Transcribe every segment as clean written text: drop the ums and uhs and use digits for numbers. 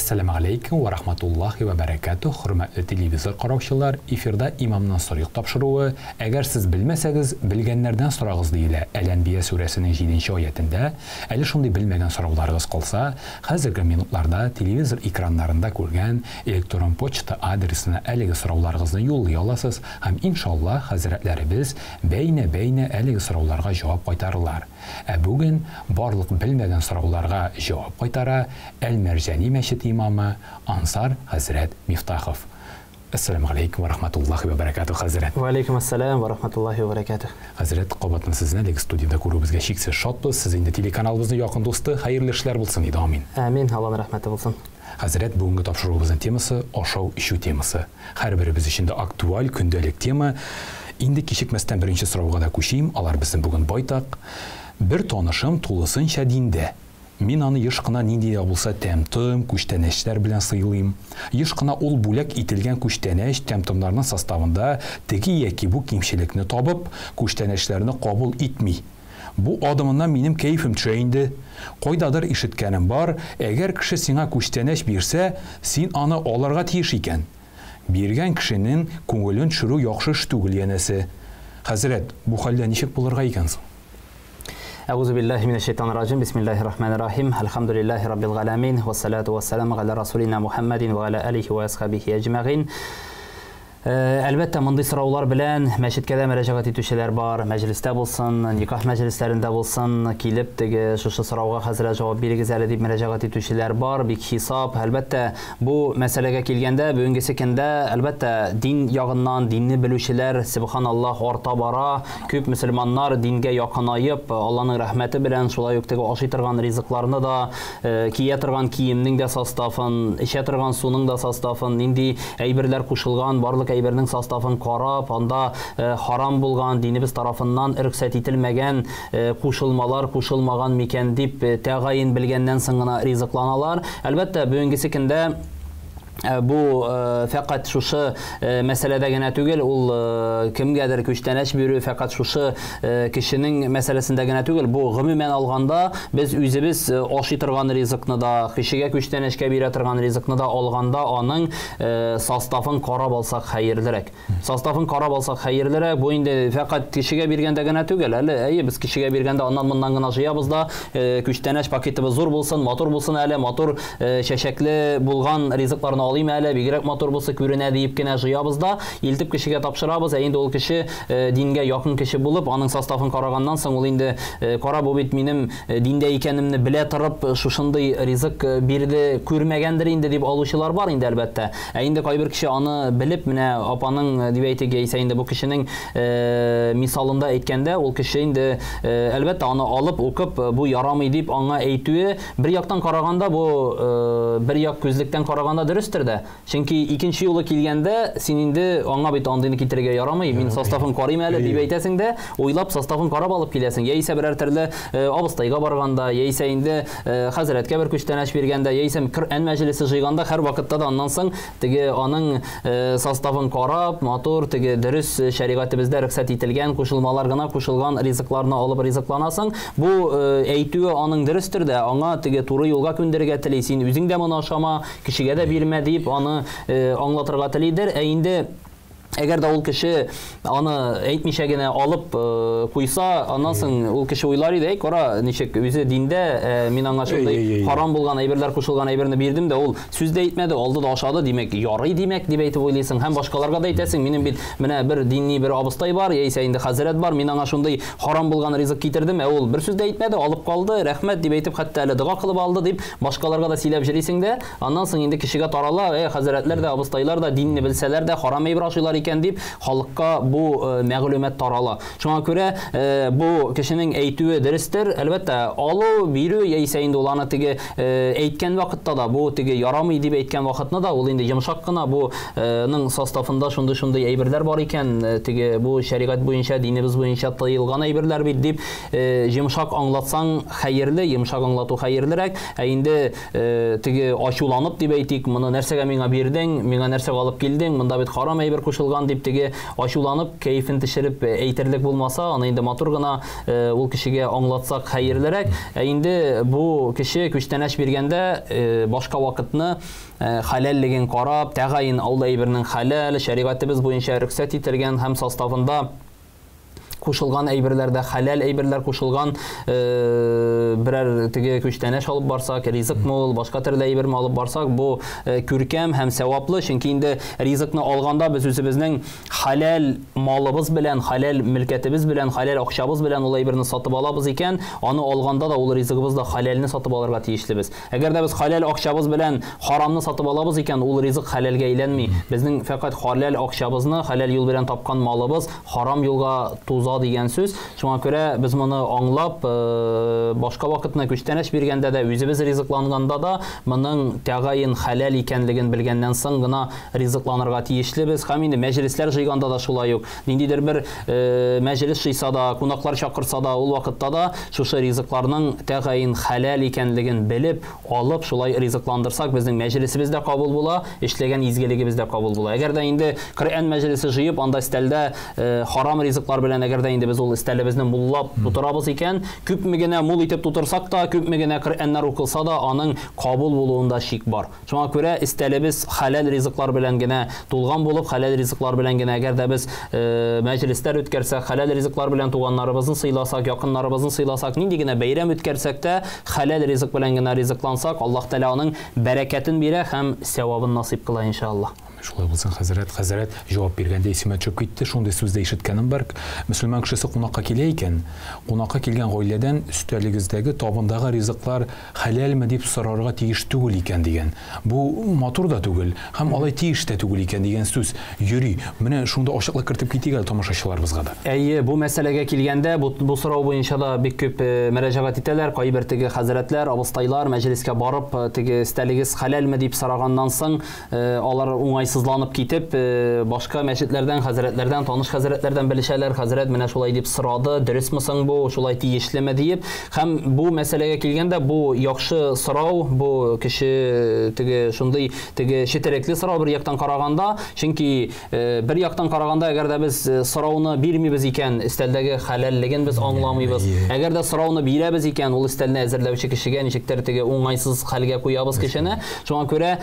Әссәламә галәйкүм вә рахматуллахи вә бәрәкәтүһ, хөрмәтле телевизор караучылар, эфирда Имамнан сорыйк тапшыруы. Әгәр сез белмәсәгез, белгәннәрдән сорагыз, диелә Әл-Әнбия сүрәсенең җиденче аятендә. Әле шундый белмәгән сорауларыгыз калса, хәзерге минутларда телевизор экраннарында күргән электрон почта адресына әлеге сорауларыгызны юллый аласыз һәм, иншаллаһ, хәзрәтләребез бәйнә-бәйнә әлеге сорауларга җавап кайтарырлар. Ә бүген барлык белмәгән сорауларга җавап кайтара Әл-Мәрҗани мәчете имамы Ансар хәзрәт Мифтахов. Әссәламү галәйкүм вә рахматуллаһи вә бәрәкәтүһ, хәзрәт. Вә аләйкүм әссәлам вә рахматуллаһи вә бәрәкәтүһ. Хәзрәт, кабаттан сезне әлеге студиядә күрүебезгә чиксез шатбыз. Сез инде телеканалыбызның якын дусты. Хәерле эшләр булсын иде, амин. Амин, Алланың рәхмәте булсын. Хәзрәт, бүгенге тапшыруыбызның темасы, ашау-эчү темасы. Һәрберебез өчен дә актуаль, көндәлек тема. Инде кичекмәстән беренче сорауга да күчим, алар безнең бүген байтак. Бер танышым тулысынча диндә. Мин аны еш кына нинди дә булса тәм-том, күчтәнәчләр белән сыйлыйм. Еш кына ул бүләк ителгән күчтәнәч, тәм-томнарның составында теге яки бу кимчелекне табып, күчтәнәчләрне кабул итми. Бу адымыннан минем кәефем төшә инде. Кайдадыр ишеткәнем бар, әгәр кеше сиңа күчтәнәч бирсә, син аны алырга тиеш икән. Биргән кешенең күңелен төшерү яхшы эш түгел, янәсе. Хәзрәт, бу хәлдә ничек булырга икән соң? Әгузу биллаһи минәш шайтанир раҗим. Бисмиллаһир рахманир рахим. Әлхәмдүлиллаһи раббил галәмин. Вассалату вассаламу галә расулина Мухаммадин ва галә алихи ва асхабихи әҗмәгыйн. Әлбәттә, мондый сораулар белән мәчеткә дә мөрәҗәгать итүчеләр бар. Мәҗлестә булсын, никах мәҗлесләрендә булсын, килеп теге шушы сорауга хәзрәт җавап бирегез әле дип мөрәҗәгать итүчеләр бар. Бик хисап. Әлбәттә, бу мәсьәләгә килгәндә, бүгенгесе көндә, әлбәттә, дин ягыннан динне белүчеләр, сөбханаллаһ, арта бара. Күп мөселманнар дингә якынаеп, Алланың рәхмәте белән шулай ук теге ашый торган ризыкларны да, кия торган киемнең дә составын, эчә торган суның да составын, нинди әйберләр кушылган, барлык әйбернең составын карап, анда харам булган, динебез тарафыннан рөхсәт ителмәгән кушылмалар кушылмаган микән дип тәгаен белгәннән соң гына ризыкланалар. Әлбәттә, бүгенгесе көндә бу фәкать шушы мәсьәләдә генә түгел, ул кемгәдер күчтәнәч бирү фәкать шушы кешенең мәсьәләсендә генә түгел, бу гомумән алганда без үзебез ашый торган ризыкны да, кешегә күчтәнәчкә бирә торган ризыкны да алганда аның составын карап алсак хәерлерәк. Составын карап алсак хәерлерәк. Бу инде фәкать кешегә биргәндә генә түгел, әле әйе, без кешегә биргәндә аннан-моннан гына җыябыз да, күчтәнәч пакетыбыз зур булсын, матур булсын әле, матур чәчәкле булган ризыкларны алыйм әле, бигрәк матур булса күренә диеп кенә җыябыз да, илтеп кешегә тапшырабыз. Ә инде ул кеше дингә якын кеше булып, аның составын караганнан соң ул инде кара, бу бит минем диндә икәнемне белә торып, шушындый ризык бирде, күрмәгәндер инде дип алучылар бар инде, әлбәттә. Ә инде кайбер кеше аны белеп, менә апаның дип әйтик, яисә инде бу кешенең мисалында әйткәндә, ул кеше инде, әлбәттә, аны алып, укып, бу ярамый дип аңа әйтүе, бер яктан караганда, бу бер як күзлектән караганда дөрестер дә. Чөнки икенче юлы килгәндә, син инде аңа бит андыйны китерергә ярамый, мин составын карыйм әле дип әйтәсең дә, уйлап составын карап алып киләсең. Яисә берәр төрле абыстайга барганда, яисә инде хәзрәткә бер күчтәнәч биргәндә, яисә Коръән мәҗлесе җыйганда, һәр вакытта да аннан соң теге аның составын карап, матур, теге дөрес шәригатебездә рөхсәт ителгән кушылмалар гына кушылган ризыкларны алып ризыкланасың. Бу әйтүе аның дөрестер дә, аңа теге туры юлга күндерергә тели, син үзең дә моны ашама, кешегә дә бирмә дип аны аңлатырга телидер. Ә инде әгәр дә ул кеше аны әйтмичә генә алып куйса, аннан соң ул кеше уйлар иде, әй, кара, ничек үзе диндә, мин аңа шундый харам булган әйберләр кушылган әйберне бирдем дә, ул сүз дә әйтмәде, алды да ашады, димәк, ярый, димәк, дип әйтеп уйлыйсың. Һәм башкаларга да әйтәсең, минем бит менә бер дини бер абыстай бар, яисә инде хәзрәт бар, мин аңа шундый харам булган ризык китердем, ә ул бер сүз дә әйтмәде, алып калды, рәхмәт дип әйтеп, хәтта әле дога кылып алды дип, башкаларга да сөйләп йөрисең дә, аннан соң инде кешегә тарала, әй, хәзрәтләр дә, абыстайлар да динне белсәләр дә харам әйбер ашыйлар икән дип, халыкка бу мәгълүмат тарала. Шуңа күрә бу кешенең әйтүе дөрестер, әлбәттә, алу, бирү, яисә инде ул аны теге әйткән вакытта да, бу теге ярамый дип әйткән вакытны да, ул инде йомшак кына бу ның составында шундый-шундый әйберләр бар икән, теге бу шәригать буенча, динебез буенча тыелган әйберләр бит дип, йомшак аңлатсаң хәерле, йомшак аңлату хәерлерәк. Ә инде теге ачуланып дип әйтик, моны нәрсәгә миңа бирдең, миңа нәрсәгә алып килдең, монда бит харам әйбер кушылган. кушылган дип теге ачуланып, кәефен төшереп әйтерлек булмаса, аны инде матур гына ул кешегә аңлатсак хәерлерәк. Ә инде бу кеше күчтәнәч биргәндә башка вакытны хәләллеген карап, тәгаен ул әйбернең хәләл, шәригатебез буенча рөхсәт ителгән һәм составында кушылган әйберләрдә хәләл әйберләр кушылган берәр теге күчтәнәч алып барсак, ризыкмы ул, башка төрле әйберме алып барсак, бу күркәм һәм сәваплы, чөнки инде ризыкны алганда без үзебезнең хәләл малыбыз белән, хәләл мөлкәтебез белән, хәләл акчабыз белән ул әйберне сатып алабыз икән, аны алганда да ул ризыгыбыз да хәләлне сатып алырга тиешлебез. Әгәр дә без хәләл акчабыз белән харамны сатып алабыз икән, ул ризык хәләлгә әйләнми. Безнең фәкать хәләл акчабызны, хәләл юл белән тапкан малыбыз харам юлга туза дигән сүз. Шуңа күрә без моны аңлап, башка вакытны күчтәнәч биргәндә дә, үзебез ризыкланганда да моның тәгаен хәләл икәнлеген белгәннән соң гына ризыкланырга тиешлебез. Һәм инде мәҗлесләр җыйганда да шулай ук. Ниндидер бер мәҗлес җыйса да, кунаклар чакырса да, ул вакытта да шушы ризыкларның тәгаен хәләл икәнлеген белеп, алып, шулай ризыкландырсак, безнең мәҗлесебез дә кабул була, эшләгән изгелегебез дә кабул була. Әгәр дә инде Коръән мәҗлесе җыеп, анда өстәлдә харам ризыклар белән, әгәр дә инде без ул өстәлебезне муллап тутырабыз икән, күпме генә мул итеп тутырсак та, күпме генә Коръәннәр укылса да, аның кабул булуында шик бар. Шуңа күрә өстәлебез хәләл ризыклар белән генә тулган булып, хәләл ризыклар белән генә әгәр дә без мәҗлесләр үткәрсәк, хәләл ризыклар белән туганнарыбызны сыйласак, якыннарыбызны сыйласак, нинди генә бәйрәм үткәрсәк тә, хәләл ризык белән генә ризыклансак, Аллаһ Тәгалә аның бәрәкәтен бирә һәм сәвабын насыйп кыла, иншаллаһ. Шулай булсын, хәзрәт. Хәзрәт җавап биргәндә исемә төшеп китте, шундый сүз дә ишеткәнем бар. Мөселман кешесе кунакка килә икән, кунакка килгән гаиләдән өстәлегездәге, табындагы ризыклар хәләлме дип сорарга тиеш түгел икән дигән. Бу матур да түгел һәм алай тиеш тә түгел икән дигән сүз йөри. Менә шунда ачыклык кертеп китик әле тамашачыларыбызга да. Әйе, бу мәсьәләгә килгәндә, бу сорау буенча да бик күп мөрәҗәгать итәләр. Кайбер теге хәзрәтләр, абыстайлар мәҗлескә барып, теге өстәлегез хәләлме дип сораганнан соң, алар уңайсызланып китеп, башка мәчетләрдән, хәзрәтләрдән, таныш хәзрәтләрдән белешәләр, хәзрәт менә шулай дип сорады, дөресме соң бу, шулай тиешлеме диеп. Һәм бу мәсьәләгә килгәндә, бу яхшы сорау, бу кеше теге шундый теге четерекле сорау бер яктан караганда, чөнки бер яктан караганда, әгәр дә без сорауны бирмибез икән, өстәлдәге хәләллеген без аңламыйбыз. Әгәр дә сорауны бирәбез икән, ул өстәлне әзерләүче кешегә ничектер теге уңайсыз хәлгә куябыз кешене. Шуңа күрә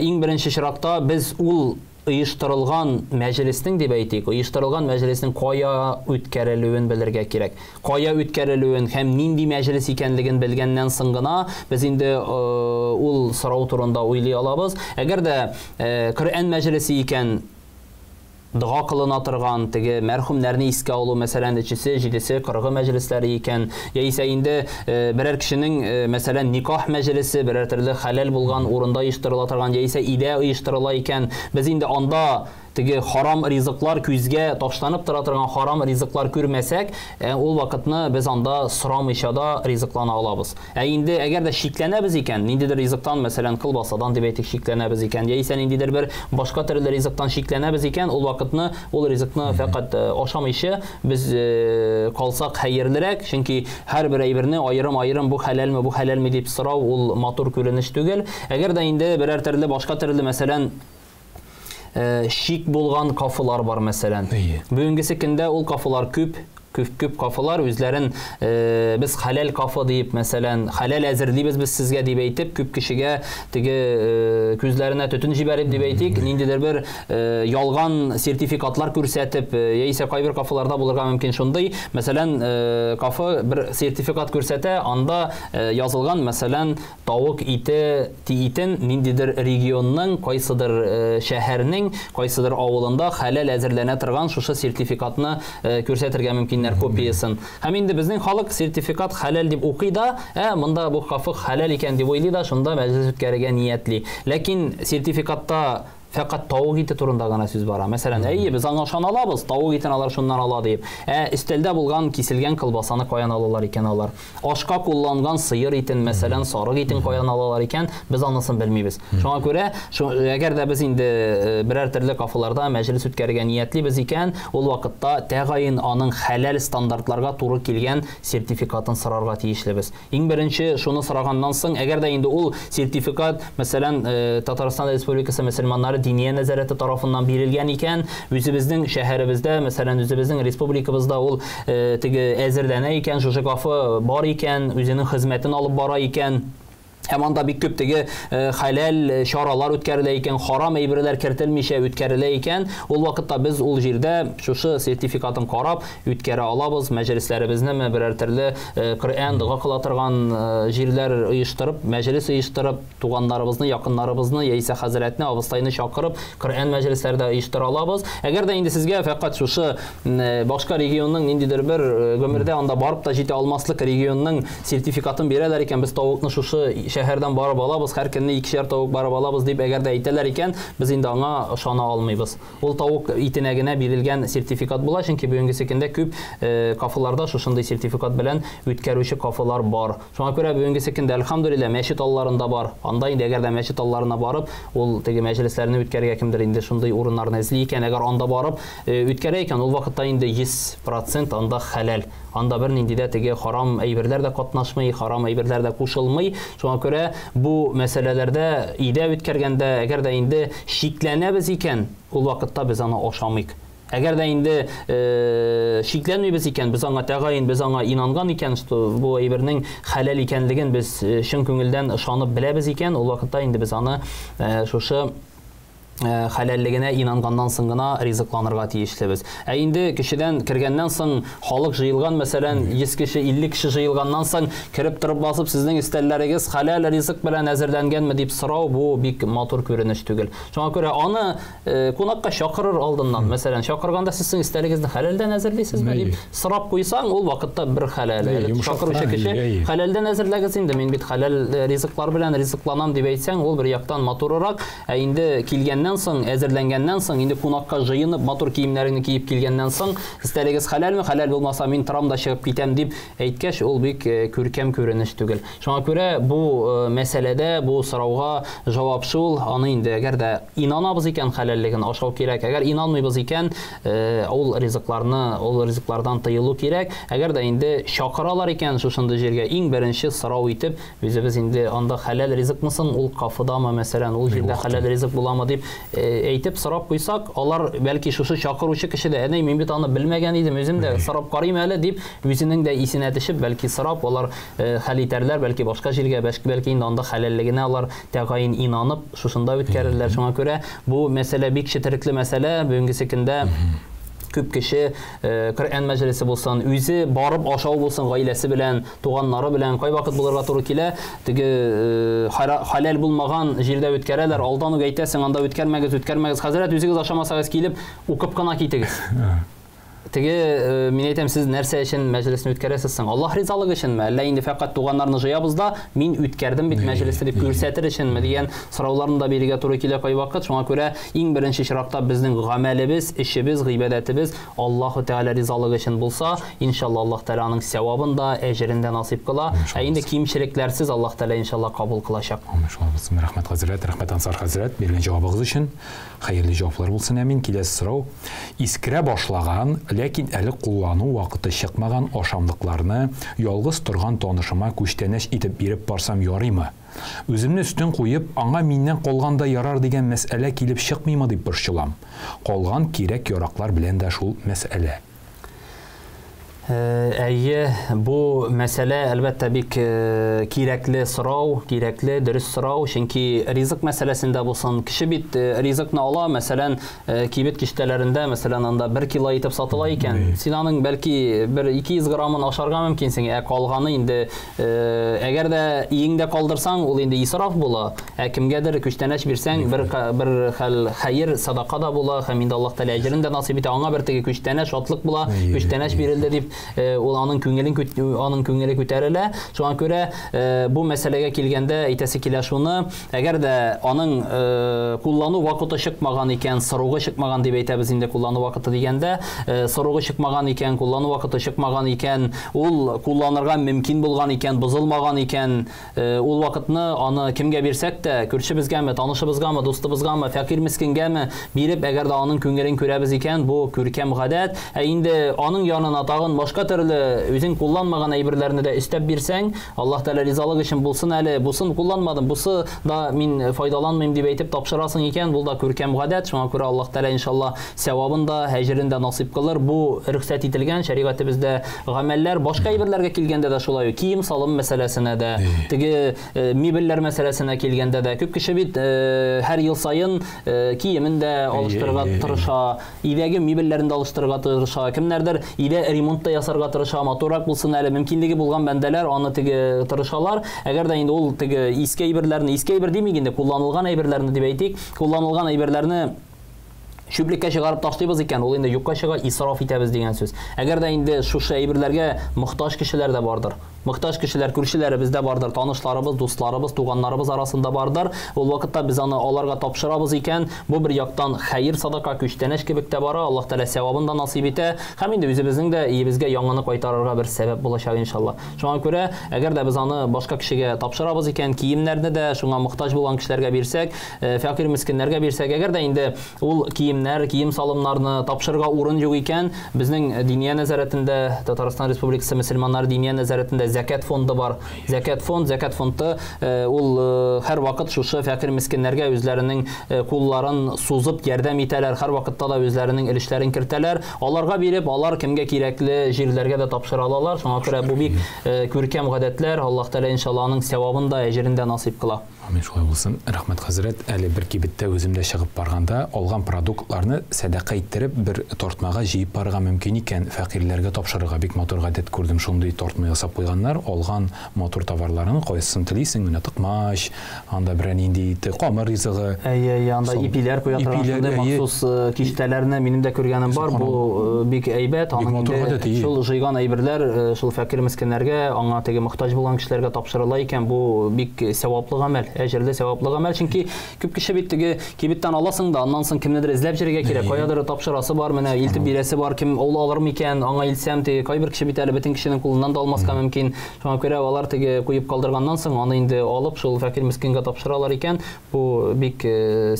иң беренче чиратта без ул оештырылган мәҗлеснең дип әйтик, оештырылган мәҗлеснең кая үткәрелүен белергә кирәк. Кая үткәрелүен һәм нинди мәҗлес икәнлеген белгәннән соң гына без инде ул сорау турында уйлый алабыз. Әгәр дә Коръән мәҗлесе икән, дога кылына торган, теге мәрхүмнәрне искә алу, мәсәлән, өчесе, җидесе, кырыгы мәҗлесләре икән, яисә инде берәр кешенең, мәсәлән, никах мәҗлесе, берәр төрле хәләл булган урында оештырыла торган, яисә өйдә оештырыла икән, без инде анда теге харам ризыклар, күзгә ташланып тора торган харам ризыклар күрмәсәк, ул вакытны без анда сорамыйча да ризыклана алабыз. Ә инде әгәр дә шикләнәбез икән, ниндидер ризыктан, мәсәлән, колбасадан дип әйтик, шикләнәбез икән, яисә ниндидер бер башка төрле ризыктан шикләнәбез икән, ул вакытны ул ризыкны фәкать ашамыйча без калсак хәерлерәк, чөнки һәрбер әйберне аерым-аерым бу хәләлме, бу хәләлме дип сорау ул матур күренеш түгел. Әгәр дә инде берәр төрле башка төрле, мәсәлән, шик булган кафелар бар, мәсәлән. Бүгенгесе көндә ул кафелар күп, күп кафелар үзләрен без хәләл кафе дип, мәсәлән, хәләл әзерлибез без сезгә дип әйтеп, күп кешегә теге күзләренә төтен җибәреп дип әйтик, ниндидер бер ялган сертификатлар күрсәтеп, яисә кайбер кафеларда булырга мөмкин шундый, мәсәлән, кафе бер сертификат күрсәтә, анда язылган, мәсәлән, тавык ите итен ниндидер регионның, кайсыдыр шәһәрнең, кайсыдыр авылында хәләл әзерләнә торган шушы сертификатны күрсәтергә мөмкиннәр, копиясын. Һәм инде безнең халык сертификат хәләл дип укый да, монда бу кафе хәләл икән дип уйлый да, шунда мәҗлес үткәрергә ниятли. Ләкин сертификатта фәкать тавык ите турында гына сүз бара. Мәсәлән, әйе, без аңа ышана алабыз, тавык итен алар шуннан ала дип. Ә өстәлдә булган киселгән колбасаны каян алалар икән алар? Ашка кулланган сыер итен, мәсәлән, сарык итен каян алалар икән, без анысын белмибез. Шуңа күрә, әгәр дә без инде берәр төрле кафеларда мәҗлес үткәрергә ниятлибез икән, ул вакытта тәгаен аның хәләл стандартларга туры килгән сертификатын сорарга тиешлебез. Иң беренче шуны сораганнан соң, әгәр дә инде ул сертификат, мәсәлән, Татарстан Республикасы мөселманнары Диния нәзарәте тарафыннан бирелгән икән, үзебезнең шәһәребездә, мәсәлән, үзебезнең республикабызда ул теге әзерләнә икән, шушы кафе бар икән, үзенең хезмәтен алып бара икән, һәм анда бик күп теге хәләл чаралар үткәрелә икән, харам әйберләр кертелмичә үткәрелә икән, ул вакытта без ул җирдә шушы сертификатын карап үткәрә алабыз, мәҗлесләребезнеме берәр төрле Коръән дога кыла торган җирләр оештырып, мәҗлес оештырып, туганнарыбызны, якыннарыбызны яисә хәзрәтне, абыстайны чакырып, Коръән мәҗлесләре дә оештыра алабыз. Әгәр дә инде сезгә фәкать шушы башка регионның ниндидер бер гомердә анда барып та җитә алмаслык регионның сертификатын бирәләр икән, без тавыкны шушы шәһәрдән барып алабыз, һәр көнне икешәр тавык барып алабыз дип әгәр дә әйтәләр икән, без инде аңа ышана алмыйбыз. Ул тавык итенә генә бирелгән сертификат була, чөнки бүгенгесе көндә күп кафеларда шушындый сертификат белән үткәрүче кафелар бар. Шуңа күрә бүгенгесе көндә, әлхәмдүлилләһ, мәчет алларында бар. Анда инде әгәр дә мәчет алларына барып, ул теге мәҗлесләрне үткәрергә кемдер инде шундый урыннарны эзли икән, әгәр анда барып үткәрә икән, ул вакытта инде 100% анда хәләл. Анда бернинди дә теге харам әйберләр дә катнашмый, харам әйберләр дә кушылмый. Шуңа күрә бу мәсьәләләрдә өйдә үткәргәндә, әгәр дә инде шикләнәбез икән, ул вакытта без аны ашамыйк. Әгәр дә инде шикләнмибез икән, без аңа тәгаен, без аңа инанган икән, что бу әйбернең хәләл икәнлеген без чын күңелдән ышанып беләбез икән, ул вакытта инде без аны шушы хәләллегенә инанганнан соң гына ризыкланырга тиешлебез. Ә инде кешедән кергәннән соң халык җыелган, мәсәлән, 100 кеше, 50 кеше җыелганнан соң кереп торып басып, сезнең өстәлләрегез хәләл ризык белән әзерләнгәнме дип сорау, бу бик матур күренеш түгел. Шуңа күрә аны кунакка чакырыр алдыннан, мәсәлән, чакырганда сез соң өстәлегезне хәләлдән әзерлисезме дип сорап куйсаң, ул вакытта бер хәләл. Чакыручы кеше хәләлдән әзерләгез инде, мин бит хәләл ризыклар белән ризыкланам дип әйтсәң, ул бер яктан матурырак. Ә инде килгәннән соң, әзерләнгәннән соң, инде кунакка җыенып, матур киемнәреңне киеп килгәннән соң, өстәлегез хәләлме, хәләл булмаса, мин торам да чыгып китәм дип әйткәч, ул бик күркәм күренеш түгел. Шуңа күрә бу мәсьәләдә, бу сорауга җавап шул, аны инде әгәр дә инанабыз икән хәләллеген ашау кирәк, әгәр инанмыйбыз икән, ул ризыкларны, ул ризыклардан тыелу кирәк. Әгәр дә инде чакыралар икән шушындый җиргә, иң беренче сорау итеп, үзебез инде анда хәләл ризыкмы соң, ул кафедамы, мәсәлән, ул җирдә хәләл ризык буламы дип әйтеп сорап куйсак, алар бәлки шушы чакыручы кеше дә, әнә мин бит аны белмәгән идем, үзем дә сорап карыйм әле дип, үзенең дә исенә төшеп, бәлки сорап, алар хәл итәрләр, бәлки башка җиргә, бәлки инде анда хәләллегенә алар тәгаен инанып, шушында үткәрерләр. Шуңа күрә бу мәсьәлә бик четерекле мәсьәлә, бүгенгесе көндә күп кеше Коръән мәҗлесе булсын, үзе барып ашау булсын, гаиләсе белән, туганнары белән кайвакыт булырга туры килә, теге хәләл булмаган җирдә үткәрәләр, алдан ук әйтәсең, анда үткәрмәгез, үткәрмәгез, хәзрәт, үзегез ашамасагыз килеп, укып кына китегез. Теге, мин әйтәм, сез нәрсә өчен мәҗлесне үткәрәсез соң? Аллаһ ризалыгы өченме? Әллә инде фәкать туганнарны җыябыз да, мин үткәрдем бит мәҗлесне дип күрсәтер өченме дигән сорауларны да бирергә туры килә кайвакыт. Шуңа күрә иң беренче чиратта безнең гамәлебез, эшебез, гыйбадәтебез Аллаһу Тәгалә ризалыгы өчен булса, иншалла Аллаһ Тәгалә аның сәвабын да, әҗерен дә насыйп кыла. Ә инде кимчелекләрсез Аллаһ Тәгалә иншалла кабул кылачак. Иншалла булсын. Рәхмәт хәзрәт, рәхмәт Ансар хәзрәт биргән җавабыгыз өчен. Хәерле җаваплар булсын, әмин. Киләсе сорау. Искерә башлаган, ләкин әле куллану вакыты чыкмаган ашамлыкларны ялгыз торган танышыма күчтәнәч итеп биреп барсам ярыймы? Үземне өстен куеп, аңа миннән калган да ярар дигән мәсьәлә килеп чыкмыймы дип борчылам. Калган кирәк-яраклар белән дә шул мәсьәлә. Әйе, бу мәсьәлә әлбәттә бик кирәкле сорау, кирәкле, дөрес сорау, чөнки ризык мәсьәләсендә булсын, кеше бит ризыкны ала, мәсәлән, кибет киштәләрендә, мәсәлән, анда 1 кило итеп сатыла икән, син аның бәлки бер 200 граммын ашарга мөмкинсең, ә калганы инде, әгәр дә иеңдә калдырсаң, ул инде исраф була, ә кемгәдер күчтәнәч бирсәң, бер хәл хәер, садака да була, һәм инде Аллаһ Тәгалә әҗерен дә насыйп итә, аңа бер теге күчтәнәч, шатлык була, күчтәнәч бирелде дип, ул аның күңелен аның күңеле күтәрелә. Шуңа күрә бу мәсьәләгә килгәндә әйтәсе килә шуны, әгәр дә аның куллану вакыты чыкмаган икән, срогы чыкмаган дип әйтәбез инде куллану вакыты дигәндә, срогы чыкмаган икән, куллану вакыты чыкмаган икән, ул кулланырга мөмкин булган икән, бозылмаган икән, ул вакытны аны кемгә бирсәк тә, күршебезгәме, танышыбызгамы, дустыбызгамы, фәкыйрь мескенгәме биреп, әгәр дә аның күңелен күрәбез икән, бу күркәм гадәт. Ә инде аның янына тагын башка башка төрле үзең кулланмаган әйберләрне дә өстәп бирсәң, Аллаһ Тәгалә ризалыгы өчен булсын әле, бусын кулланмадым, бусы да мин файдаланмыйм дип әйтеп тапшырасың икән, бу да күркәм гадәт. Шуңа күрә Аллаһ Тәгалә иншалла сәвабын да, әҗерен дә насыйп кылыр. Бу рөхсәт ителгән шәригатебездә гамәлләр. Башка әйберләргә килгәндә дә шулай ук, кием-салым мәсьәләсенә дә, теге мебельләр мәсьәләсенә килгәндә дә, күп кеше бит һәр ел саен киемен дә алыштырырга тырыша, өйдәге мебельләрен дә алыштырырга тырыша, кемнәрдер өйдә ремонт та ясарга тырыша, матуррак булсын әле, мөмкинлеге булган бәндәләр аны теге тырышалар. Әгәр дә инде ул теге иске әйберләрне, иске әйбер димик инде, кулланылган әйберләрне дип әйтик, кулланылган әйберләрне чүплеккә чыгарып ташлыйбыз икән, ул инде юкка чыга, исраф итәбез дигән сүз. Әгәр дә инде шушы әйберләргә мохтаҗ кешеләр дә бардыр. Мохтаҗ кешеләр күршеләребез дә бардыр, танышларыбыз, дусларыбыз, туганнарыбыз арасында бардыр. Ул вакытта без аны аларга тапшырабыз икән, бу бер яктан хәер-садака, күчтәнәч кебек тә бара, Аллаһ Тәгалә сәвабын да насыйп итә һәм инде үзебезнең дә өебезгә яңаны кайтарырга бер сәбәп булачак, иншалла. Шуңа күрә, әгәр дә без аны башка кешегә тапшырабыз икән, киемнәрне дә шуңа мохтаҗ булган кешеләргә бирсәк, фәкыйрь-мескеннәргә бирсәк, әгәр дә инде ул киемнәр, кием-салымнарны тапшырырга урын юк икән, безнең Диния нәзарәтендә, Татарстан Республикасы мөселманнары Диния нәзарәтендә зәкят фонды бар. Зәкят фонд, зәкят фонды ул һәрвакыт шушы фәкыйрь-мескеннәргә үзләренең кулларын сузып ярдәм итәләр, һәрвакытта да үзләренең өлешләрен кертәләр. Аларга биреп, алар кемгә кирәкле җирләргә дә тапшыра алалар. Шуңа күрә бу бик күркәм гадәтләр. Аллаһ Тәгалә иншалла аның сәвабын да, әҗерен дә насыйп кыла. Амин, шулай булсын. Рәхмәт, хәзрәт. Әле бер кибеттә үзем дә чыгып барганда, алган продуктларны сәдака иттереп, бер тартмага җыеп барырга мөмкин икән, фәкыйрьләргә тапшырырга. Бик матур гадәт күрдем, шундый тартма ясап куйганнар. Алган матур товарларың, кайсысын телисең, менә токмач, анда берәр нинди ите, камыр ризыгы. Әйе, әйе, анда ипиләр куя торган шундый махсус киштәләрне минем дә күргәнем бар. Бу бик әйбәт. Аның инде шул җыйган әйберләр шул фәкыйрь мескеннәргә, аңа теге мохтаҗ булган кешеләргә тапшырыла икән, бу бик сәваплы гамәл, әҗерле сәваплы гамәл. Чөнки күп кеше бит теге кибеттән аласың да, аннан соң кемнедер эзләп йөрергә кирәк, каядыр тапшырасы бар, менә илтеп бирәсе бар, кем ул алыр микән, аңа илтсәм, теге кайбер кеше бит әле бөтен кешенең кулыннан да алмаска мөмкин. Шуңа күрә алар теге куеп калдырганнан соң, аны инде алып, шул фәкыйрь мескенгә тапшыралар икән, бу бик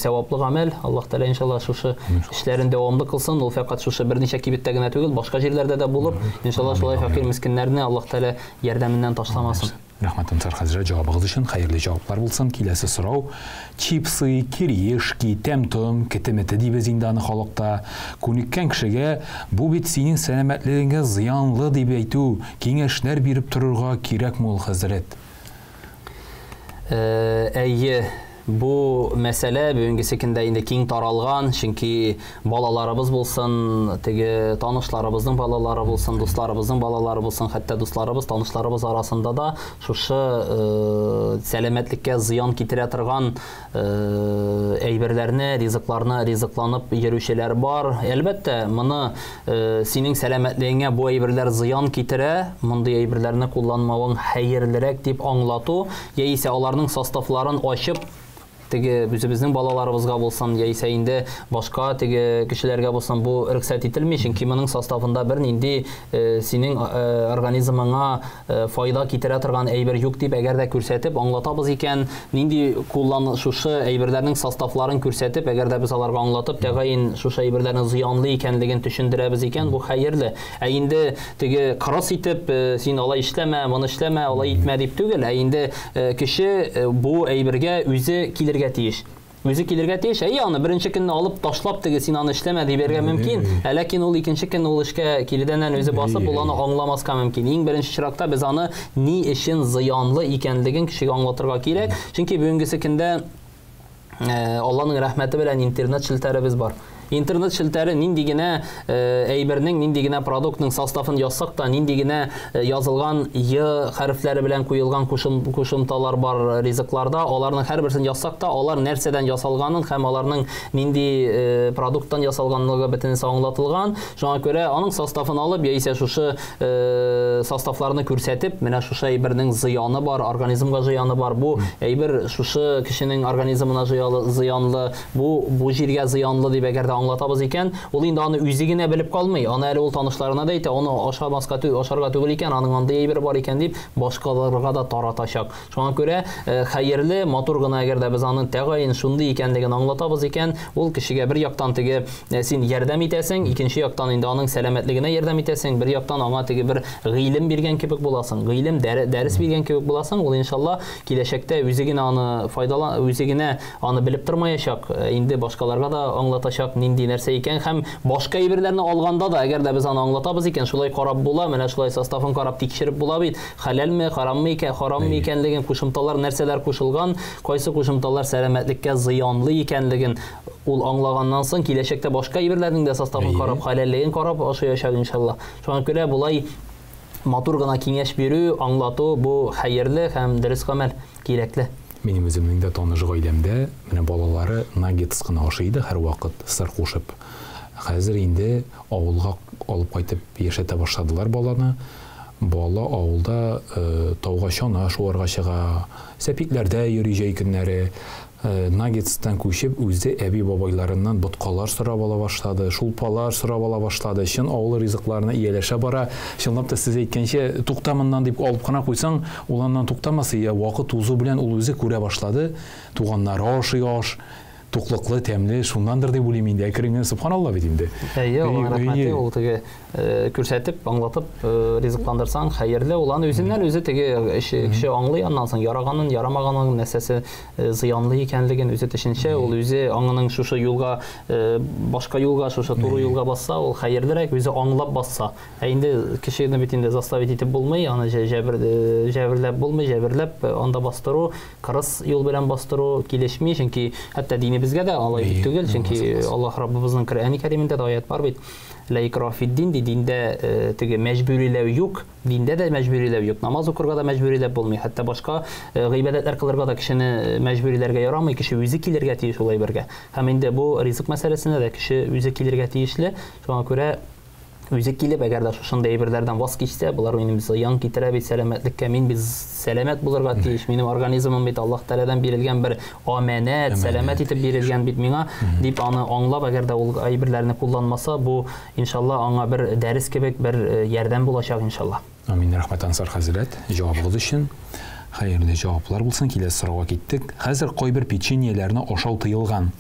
сәваплы гамәл. Аллаһ Тәгалә иншалла шушы эшләрен дәвамлы кылсын. Ул фәкать шушы берничә кибеттә генә түгел, башка җирләрдә дә булып, иншалла шулай фәкыйрь мескеннәрне Аллаһ Тәгалә ярдәменнән ташламасын. Рәхмәт, Ансар хәзрәт, җавабыгыз өчен. Хәерле җаваплар булсын. Киләсе сорау. Чипсы, кириешки, тәм-том, кете-мете дибез инде аны халыкта. Күнеккән кешегә бу бит синең сәламәтлегеңә зыянлы дип әйтү, киңәшләр биреп торырга кирәкме ул, хәзрәт? Әйе, бу мәсьәлә бүгенгесе көндә инде киң таралган, чөнки балаларыбыз булсын, теге танышларыбызның балалары булсын, дусларыбызның балалары булсын, хәтта дусларыбыз, танышларыбыз арасында да шушы сәламәтлеккә зыян китерә торган әйберләрне, ризыкларны ризыкланып йөрүчеләр бар. Әлбәттә, моны синең сәламәтлегеңә бу әйберләр зыян китерә, мондый әйберләрне кулланмавың хәерлерәк дип аңлату, яисә аларның составларын ачып, теге үзебезнең балаларыбызга булсын, яисә инде башка теге кешеләргә булсын, бу рөхсәт ителми, чөнки моның составында бернинди синең организмыңа файда китерә торган әйбер юк дип, әгәр дә күрсәтеп аңлатабыз икән, нинди куллан шушы әйберләрнең составларын күрсәтеп, әгәр дә без аларга аңлатып, тәгаен шушы әйберләрнең зыянлы икәнлеген төшендерәбез икән, бу хәерле. Ә инде теге кырыс итеп, син алай эшләмә, моны эшләмә, алай итмә дип түгел, ә инде кеше бу әйбергә үзе килергә тиеш. Үзе килергә тиеш. Әйе, аны беренче көнне алып ташлап теге син аны эшләмә дибәргә мөмкин. Ә ләкин ул икенче көнне ул эшкә киредәннән үзе басып, ул аны аңламаска мөмкин. Иң беренче чиратта без аны ни өчен зыянлы икәнлеген кешегә аңлатырга кирәк. Чөнки бүгенгесе көндә Алланың рәхмәте белән интернет челтәребез бар. Интернет челтәре нинди генә әйбернең, нинди генә продуктның составын язсак та, нинди генә язылган Й хәрефләре белән куелган кушымталар бар ризыкларда, аларның һәрберсен язсак та, алар нәрсәдән ясалганын һәм аларның нинди продукттан ясалганлыгы бөтенесе аңлатылган. Шуңа күрә аның составын алып, яисә шушы составларны күрсәтеп, менә шушы әйбернең зыяны бар, организмга зыяны бар, бу әйбер шушы кешенең организмына зыянлы, бу җиргә зыянлы дип әгәр дә дә аңлатабыз икән, ул инде аны үзе генә белеп калмый, аны әле ул танышларына да әйтә, аны ашамаска, ашарга түгел икән, аның андый әйбере бар икән дип, башкаларга да таратачак. Шуңа күрә хәерле, матур гына әгәр дә без аның тәгаен шундый икәнлеген аңлатабыз икән, ул кешегә бер яктан теге син ярдәм итәсең, икенче яктан инде аның сәламәтлегенә ярдәм итәсең, бер яктан аңа теге бер гыйлем биргән кебек буласың, гыйлем дәрес биргән кебек буласың, ул иншалла киләчәктә үзе генә аны файдалан, үзе генә аны белеп тормаячак, инде башкаларга да аңлатачак нинди нәрсә икән һәм башка әйберләрне алганда да, әгәр дә без аны аңлатабыз икән, шулай карап була, менә шулай составын карап тикшереп була бит, хәләлме, хараммы икән, хараммы икәнлеген, кушымталар нәрсәләр кушылган, кайсы кушымталар сәламәтлеккә зыянлы икәнлеген ул аңлаганнан соң киләчәктә башка әйберләрнең дә составын карап, хәләллеген карап ашаячак иншалла. Шуңа күрә болай матур гына киңәш бирү, аңлату бу хәерле һәм дөрес гамәл, кирәкле. Минем үземнең дә таныш гаиләмдә менә балалары наггетс кына ашый иде һәрвакыт сыр кушып. Хәзер инде авылга алып кайтып яшәтә башладылар баланы. Бала авылда тауга чана шуарга чыга, сәпитләрдә йөри җәй көннәре. Наггетстан күчеп, үзе әби-бабайларыннан боткалар сорап ала башлады, шулпалар сорап ала башлады, чын авыл ризыкларына ияләшә бара. Чынлап та, сез әйткәнчә, тукта моннан дип алып кына куйсаң, ул аннан туктамас, я вакыт узу белән ул үзе күрә башлады, туганнары ашый аш, туклыклы, тәмле, шуннандыр дип уйлыйм инде, әкрен генә, сөбханалла бит инде. Әйе, Аллаһның рәхмәте, ул теге күрсәтеп, аңлатып ризыкландырсаң, хәерле. Ул аны үзеннән үзе теге кеше аңлый, аннан соң яраганын, ярамаганын, нәрсәсе зыянлы икәнлеген үзе төшенчә, ул үзе аңының шушы юлга, башка юлга, шушы туры юлга басса, ул хәерлерәк, үзе аңлап басса. Ә инде кешене бит инде заставить итеп булмый, аны җәберләп булмый, җәберләп анда бастыру, кырыс юл белән бастыру килешми, чөнки хәтта динебезгә дә алай бит түгел, чөнки Аллаһ Раббыбызның Коръәни Кәримендә дә аят бар бит. Ла икраһ фид-дин ди, диндә теге мәҗбүриләү юк, диндә дә мәҗбүриләү юк, намаз укырга да мәҗбүриләп булмый, хәтта башка гыйбадәтләр кылырга да кешене мәҗбүриләргә ярамый, кеше үзе килергә тиеш ул әйбергә. Һәм инде бу ризык мәсьәләсенә дә кеше үзе килергә тиешле, шуңа күрә үзе килеп, әгәр дә шушындый әйберләрдән ваз кичсә, болар минем зыян китерә бит сәламәтлеккә, мин бит сәламәт булырга тиеш, минем организмым бит Аллаһ Тәгаләдән бирелгән бер амәнәт, сәламәт итеп бирелгән бит миңа, дип аны аңлап, әгәр дә ул әйберләрне кулланмаса, бу иншалла аңа бер дәрес кебек, бер ярдәм булачак иншалла. Амин, рәхмәт, Ансар хәзрәт, җавабыгыз өчен. Хәерле җаваплар булсын. Киләсе сорауга киттек. Хәзер кайбер печеньеләрне ашау тыелган.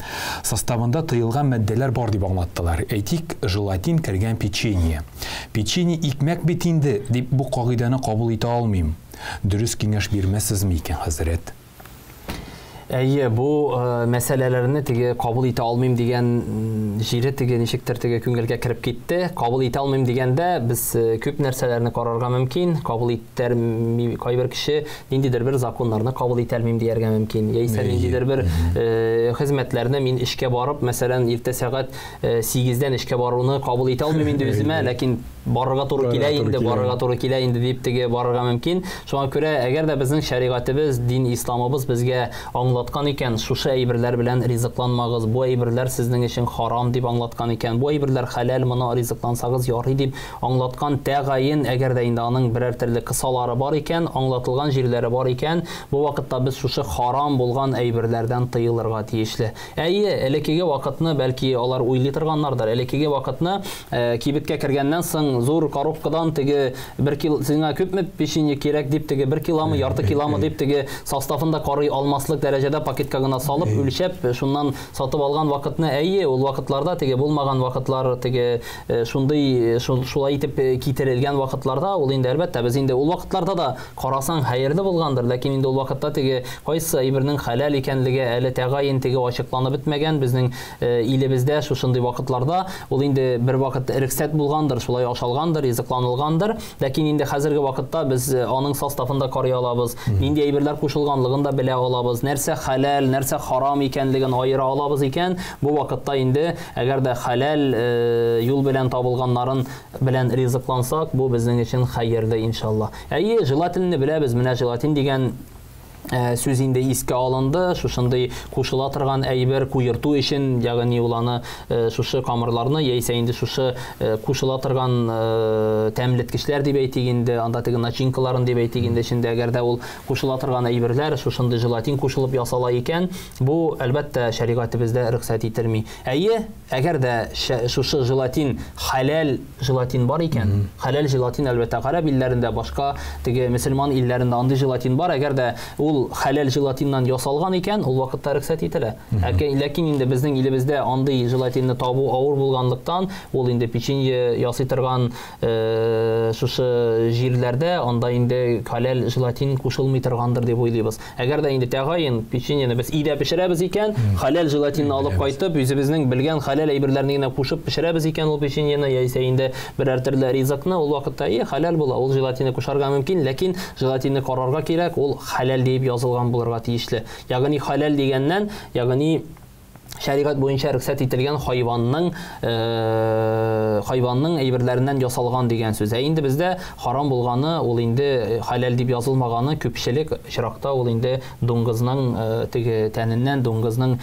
Составында тыелган матдәләр бар дип аңлаттылар. Әйтик, желатин кергән печенье. Печенье икмәк бит инде, дип бу кагыйдәне кабул итә алмыйм. Дөрес киңәш бирмәссезме икән, хәзрәт? Әйе, бу мәсьәләләрне теге кабул итә алмыйм дигән җире теге ничектер теге күңелгә кереп китте. Кабул итә алмыйм дигәндә без күп нәрсәләрне карарга мөмкин. Кабул итәр кайбер кеше ниндидер бер законнарны кабул итә алмыйм дияргә мөмкин. Яисә ниндидер бер хезмәтләрне мин эшкә барып, мәсәлән, иртә сәгать 8-дән эшкә баруны кабул итә алмыйм инде үземә, ләкин барырга туры килә инде, барырга туры килә инде дип теге барырга мөмкин. Шуңа күрә, әгәр дә безнең шәригатебез, дин исламыбыз безгә аңлаткан икән, шушы әйберләр белән ризыкланмагыз, бу әйберләр сезнең өчен харам дип аңлаткан икән, бу әйберләр хәләл, моны ризыклансагыз ярый дип аңлаткан тәгаен, әгәр дә инде аның берәр төрле кысалары бар икән, аңлатылган җирләре бар икән, бу вакытта без шушы харам булган әйберләрдән тыелырга тиешле. Әйе, элеккеге вакытны бәлки алар уйлый торганнардыр. Элеккеге вакытны кибеткә кергәннән соң зур коробкадан теге бер кило сиңа күпме печенье кирәк дип теге бер киломы, ярты киломы дип теге составын да карый алмаслык дәрәҗәдә пакетка гына салып, үлчәп, шуннан сатып алган вакытны, әйе, ул вакытларда теге булмаган вакытлар, теге шундый шулай итеп китерелгән вакытларда ул инде әлбәттә без инде ул вакытларда да карасаң хәерле булгандыр, ләкин инде ул вакытта теге кайсы әйбернең хәләл икәнлеге әле тәгаен теге ачыкланып бетмәгән безнең илебездә шушындый вакытларда ул инде бер вакыт рөхсәт булгандыр, шулай ашалгандыр, ризыкланылгандыр, ләкин инде хәзерге вакытта без аның составын да карый алабыз, нинди әйберләр кушылганлыгын да белә алабыз, нәрсә хәләл, нәрсә харам икәнлеген аера алабыз икән, бу вакытта инде әгәр дә хәләл юл белән табылганнарын белән ризыклансак, бу безнең өчен хәерле иншалла. Әйе, желатинны беләбез, менә желатин дигән Сүз инде искә алынды, шушындый кушыла торган әйбер куерту өчен, ягъни ул аны шушы камырларны яисә инде шушы кушыла торган тәмлеткечләр дип әйтик инде, анда теге начинкаларын дип әйтик инде, эчендә әгәр дә ул кушыла торган әйберләр шушындый желатин кушылып ясала икән, бу, әлбәттә, шәригатебездә рөхсәт ителми. Әйе, әгәр дә шушы желатин хәләл желатин бар икән, хәләл желатин, әлбәттә, гарәп илләрендә, башка теге мөселман илләрендә андый желатин бар, әгәр дә ул хәләл желатиннан ясалган икән, ул вакытта рөхсәт ителә. Ләкин инде безнең илебездә андый желатинны табу авыр булганлыктан, ул инде печенье ясый торган шушы җирләрдә анда инде хәләл желатин кушылмый торгандыр дип уйлыйбыз. Әгәр дә инде тәгаен печеньены без өйдә пешерәбез икән, хәләл желатинны алып кайтып, үзебезнең белгән хәләл әйберләрне генә кушып пешерәбез икән ул печеньены, яисә инде берәр төрле ризыкны, ул вакытта и хәләл була, ул желатинны кушарга мөмкин, ләкин желатинны карарга кирәк, ул хәләл диеп язылган булырга тиешле. Ягъни хәләл дигәннән, ягъни шәригать буенча рөхсәт ителгән хайванның хайванның әйберләреннән ясалган дигән сүз. Ә инде бездә харам булганы, ул инде хәләл дип язылмаганы күпчелек очракта ул инде дуңгызның теге тәненнән, дуңгызның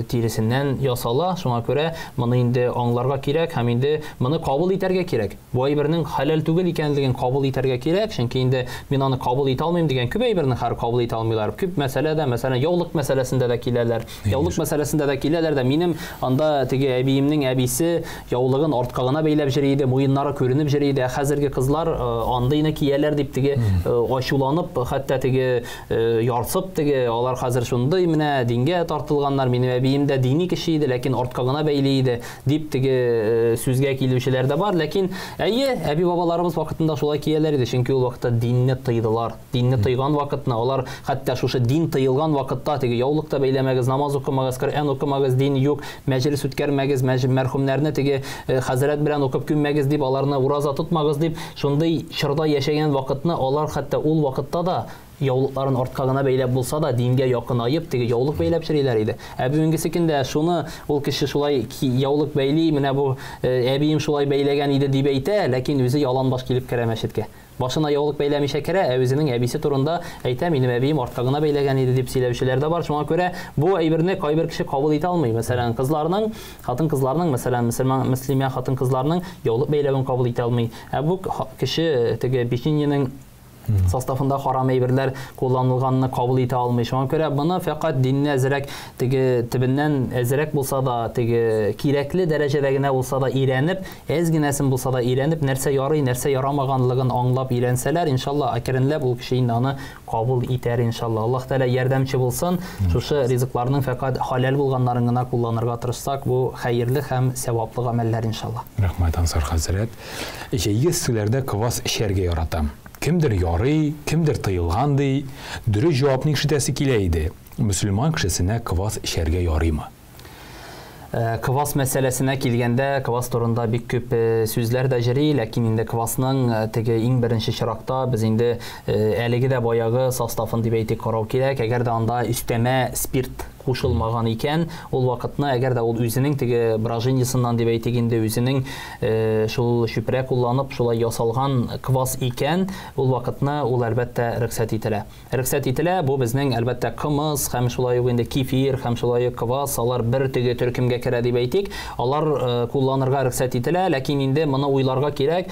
тиресеннән ясала. Шуңа күрә моны инде аңларга кирәк һәм инде моны кабул итәргә кирәк. Бу әйбернең хәләл түгел икәнлеген кабул итәргә кирәк, чөнки инде мин аны кабул итә алмыйм дигән күп әйберне хәзер кабул итә алмыйлар. Күп мәсьәләдә, мәсәлән, яулык мәсьәләсендә дә киләләр. Яулык мәсьәләсендә дә киләләр дә, минем анда теге әбиемнең әбисе яулыгын артка гына бәйләп йөри иде, муеннары күренеп йөри иде. Ә хәзерге кызлар андыйны кияләр дип теге ачуланып, хәтта теге ярсып теге, алар хәзер шундый менә дингә тартылганнар, минем әбием дә дини кеше иде, ләкин артка гына бәйли иде дип теге сүзгә килүчеләр дә бар. Ләкин әйе, әби-бабаларыбыз вакытында шулай кияләр иде, чөнки ул вакытта динне тыйдылар. Динне тыйган вакытны алар хәтта шушы дин тыелган вакытта теге яулык та бәйләмәгез, намаз укымагыз, Коръән укымагыз, дин юк, мәҗлес үткәрмәгез, мәрхүмнәрне теге хәзрәт белән укып күммәгез дип, аларны ураза тотмагыз дип, шундый чорда яшәгән вакытны алар хәтта ул вакытта да яулыкларын артка гына бәйләп булса да дингә якынаеп теге яулык бәйләп йөриләр иде. Ә бүгенгесе көндә шуны ул кеше шулай яулык бәйли, менә бу әбием шулай бәйләгән иде дип әйтә, ләкин үзе яланбаш килеп керә мәчеткә. Башына яулык бәйләмичә керә, ә үзенең әбисе турында әйтә, минем әбием артка гына бәйләгән иде дип сөйләүчеләр дә бар. Шуңа күрә бу әйберне кайбер кеше кабул итә алмый. Мәсәлән, кызларның, хатын-кызларның, мәсәлән, мөселман, мөслимә хатын-кызларның яулык бәйләвен кабул итә алмый. Ә бу кеше теге печеньеның составында харам әйберләр кулланылганны кабул итә алмый. Шуңа күрә моны фәкать динне әзрәк теге төбеннән әзрәк булса да, теге кирәкле дәрәҗәдә генә булса да өйрәнеп, әз генәсен булса да өйрәнеп, нәрсә ярый, нәрсә ярамаганлыгын аңлап өйрәнсәләр, иншалла, әкренләп ул кеше инде аны кабул итәр, иншалла. Аллаһ Тәгалә ярдәмче булсын. Шушы ризыкларның фәкать халал булганнарын гына кулланырга тырышсак, бу хәерле һәм саваплы гамәлләр, иншалла. Рәхмәт, Ансар хәзрәт. Җәйге эсселәрдә квас эчәргә яратам. Кемдер ярый, кемдер тыелган ди. Дөрес җавапны ишетәсе килә иде. Мөселман кешесенә квас эчәргә ярыймы? Квас мәсьәләсенә килгәндә, квас турында бик күп сүзләр дә йөри, ләкин инде квасның теге иң беренче чиракта без инде әлеге дә баягы составын дип әйтик карау кирәк. Әгәр дә анда өстәмә спирт кушылмаган икән, ул вакытны әгәр дә ул үзенең теге брожениясеннән дип әйтик инде үзенең шул чүпрә кулланып шулай ясалган квас икән, ул вакытны ул әлбәттә рөхсәт ителә. Рөхсәт ителә, бу безнең әлбәттә кымыз һәм шулай ук инде кефир һәм шулай ук квас, алар бер теге төркемгә керә дип әйтик, алар кулланырга рөхсәт ителә, ләкин инде моны уйларга кирәк,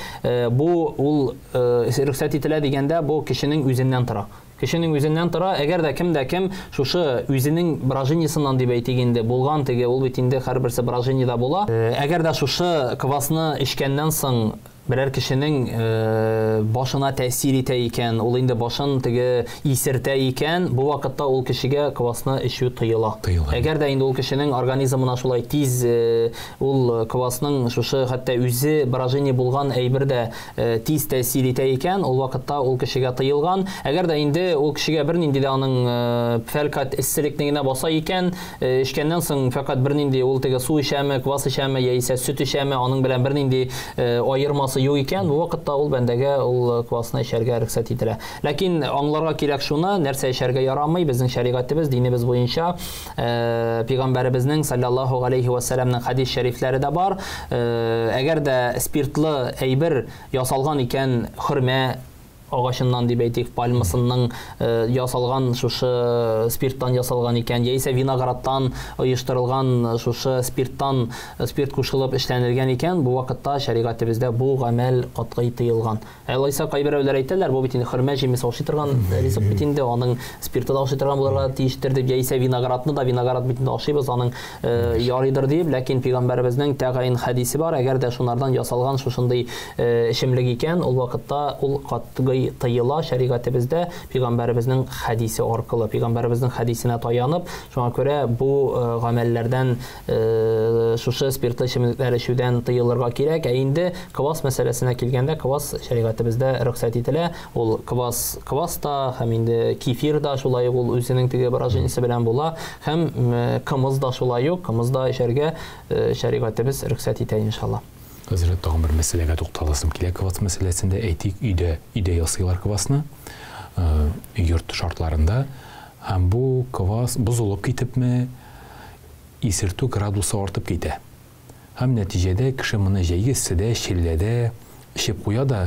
бу ул рөхсәт ителә дигәндә бу кешенең үзеннән тора. Кешенең үзеннән тора, әгәр дә кем дә кем шушы үзенең брожениясеннән дип әйтик инде булган теге, ул бит инде һәрберсе брожениедә була. Әгәр дә шушы квасны эчкәннән соң берәр кешенең башына тәэсир итә икән, ул инде башын теге исертә икән, бу вакытта ул кешегә квасны эчү тыела. Тыела. Әгәр дә инде ул кешенең организмына шулай тиз ул квасның шушы хәтта үзе брожение булган әйбер дә тиз тәэсир итә икән, ул вакытта ул кешегә тыелган. Әгәр дә инде ул кешегә бернинди дә аның фәкать эсселекне генә баса икән, эчкәннән соң фәкать бернинди ул теге су эчәме, квас эчәме, яисә сөт эчәме, аның белән бернинди аермасы юк икән, бу вакытта ул бәндәгә ул квасны эчәргә рөхсәт ителә. Ләкин аңларга кирәк шуны, нәрсә эчәргә ярамый, безнең шәригатебез, динебез буенча, пәйгамбәребезнең саллаллаһу алейхи ва сәлламның хадис шәрифләре дә бар. Әгәр дә спиртлы әйбер ясалган икән, хөрмә агачыннан дип әйтик, пальмасынның ясалган шушы спирттан ясалган икән, яисә виноградтан оештырылган шушы спирттан спирт кушылып эшләнелгән икән, бу вакытта шәригатебездә бу гамәл катгый тыелган. Ә алайса кайберәүләр әйтәләр, бу бит инде хөрмә җимесе ашый торган ризык бит инде, аның спирты да ашый торган булырга тиештер дип, яисә виноградны да, виноград бит инде ашыйбыз, аның ярыйдыр дип, ләкин пәйгамбәребезнең тәгаен хәдисе бар, әгәр дә шунардан ясалган шушындый эчемлек икән, ул вакытта ул катгый тыела шәригатебездә пәйгамбәребезнең хәдисе аркылы, пәйгамбәребезнең хәдисенә таянып, шуңа күрә бу гамәлләрдән шушы спиртлы эчемлекләр эчүдән тыелырга кирәк. Ә инде квас мәсьәләсенә килгәндә, квас шәригатебездә рөхсәт ителә. Ул квас, квас та һәм инде кефир да шулай ук ул үзенең теге брожениясе белән була. Һәм кымыз да шулай ук, кымыз да эчәргә шәригатебез рөхсәт итә, иншалла. Хәзрәт, тагын бер мәсьәләгә тукталасым килә. Квас мәсьәләсендә әйтик, өйдә, өйдә ясыйлар квасны, йорт шартларында. Һәм бу квас бозылып китепме, исертү градусы артып китә. Һәм нәтиҗәдә кеше моны җәйге эсседә, челләдә эчеп куя да,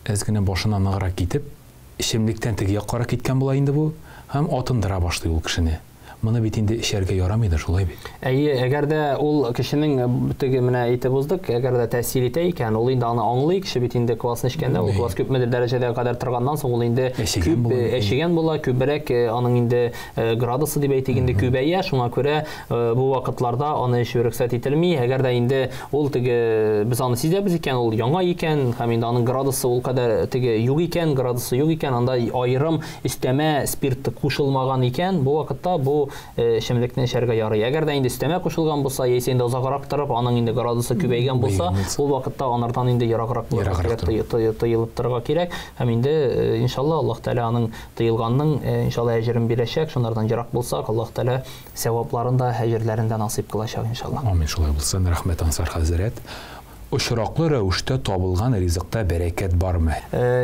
әз генә башына ныграк китеп, эчемлектән теге яккарак киткән була инде бу, һәм атындыра башлый ул кешене. Моны бит инде эчәргә ярамый да, шулай бит? Әйе, әгәр дә ул кешенең теге менә әйтеп уздык, әгәр дә тәэсир итә икән, ул инде аны аңлый, кеше бит инде квасны эчкәндә, ул квас күпмедер дәрәҗәдә кадәр торганнан соң, ул инде күп әчегән була, күбрәк аның инде градусы дип әйтик инде күбәя, шуңа күрә бу вакытларда аны эчү рөхсәт ителми. Әгәр дә инде ул теге без аны сизәбез икән, ул яңа икән һәм инде аның градусы ул кадәр теге юк икән, градусы юк икән, анда аерым өстәмә спирт кушылмаган икән, бу вакытта бу эчемлекне эчәргә ярый. Әгәр дә инде өстәмә кушылган булса, яисә инде озаграк торып, аның инде градусы күбәйгән булса, ул вакытта анардан инде ераграк булырга кирәк, тыелып торырга кирәк. Һәм инде иншалла Аллаһ Тәгалә аның тыелганның иншалла әҗерен бирәчәк. Шунардан ерак булсак, Аллаһ Тәгалә сәвапларын да, әҗерләрен дә насыйп кылачак иншалла. Амин, шулай булсын. Рәхмәт, Ансар хәзрәт. Очраклы рәвештә табылган ризыкта бәрәкәт бармы?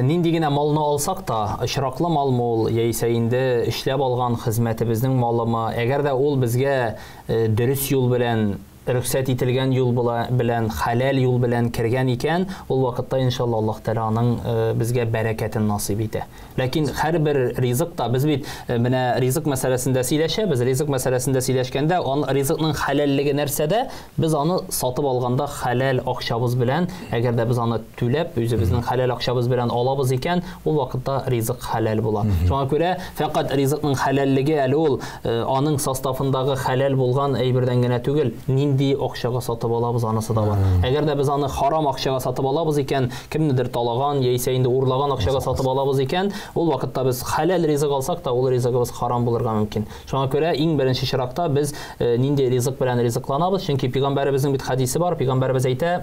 Нинди генә малны алсак та, очраклы малмы ул, яисә инде эшләп алган хезмәтебезнең малымы, әгәр дә ул безгә дөрес юл белән, рөхсәт ителгән юл белән, хәләл юл белән кергән икән, ул вакытта иншалла Аллаһ Тәгалә аның безгә бәрәкәтен насыйп итә. Ләкин һәрбер ризык та, без бит менә ризык мәсьәләсендә сөйләшәбез, ризык мәсьәләсендә сөйләшкәндә, ан ризыкның хәләллеге нәрсәдә? Без аны сатып алганда хәләл акчабыз белән, әгәр дә без аны түләп, үзебезнең хәләл акчабыз белән алабыз икән, ул вакытта ризык хәләл була. Шуңа күрә фәкать ризыкның хәләллеге әле ул аның составындагы хәләл булган әйбердән генә түгел, нинди акчага сатып алабыз, анысы да бар. Әгәр дә без аны харам акчага сатып алабыз икән, кемнедер талаган, яисә инде урлаган акчага сатып алабыз икән, ул вакытта без хәләл ризык алсак та, ул ризыгыбыз харам булырга мөмкин. Шуңа күрә иң беренче чиратта без нинди ризык белән ризыкланабыз, чөнки пәйгамбәребезнең бит хәдисе бар, пәйгамбәребез әйтә,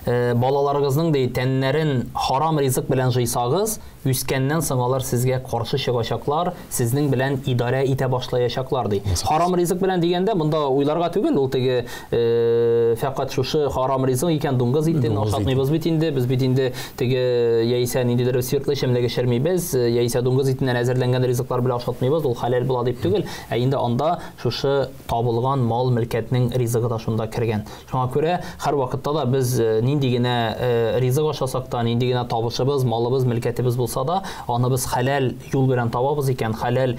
балаларыгызның ди тәннәрен харам ризык белән җыйсагыз, үскәннән соң алар сезгә каршы чыгачаклар, сезнең белән идарә итә башлаячаклар ди. Харам ризык белән дигәндә монда уйларга түгел, ул теге фәкать шушы харам ризык икән, дуңгыз итен ашатмыйбыз бит инде, без бит инде теге яисә ниндидер спиртлы эчемлек эчермибез, яисә дуңгыз итеннән әзерләнгән ризыклар белән ашатмыйбыз, ул хәләл була дип түгел, ә инде анда шушы табылган мал мөлкәтнең ризыгы да шунда кергән. Шуңа күрә һәр вакытта да без нинди генә ризык ашасак та, нинди генә табышыбыз, малыбыз, мөлкәтебез булса да, аны без хәләл юл белән табабыз икән, хәләл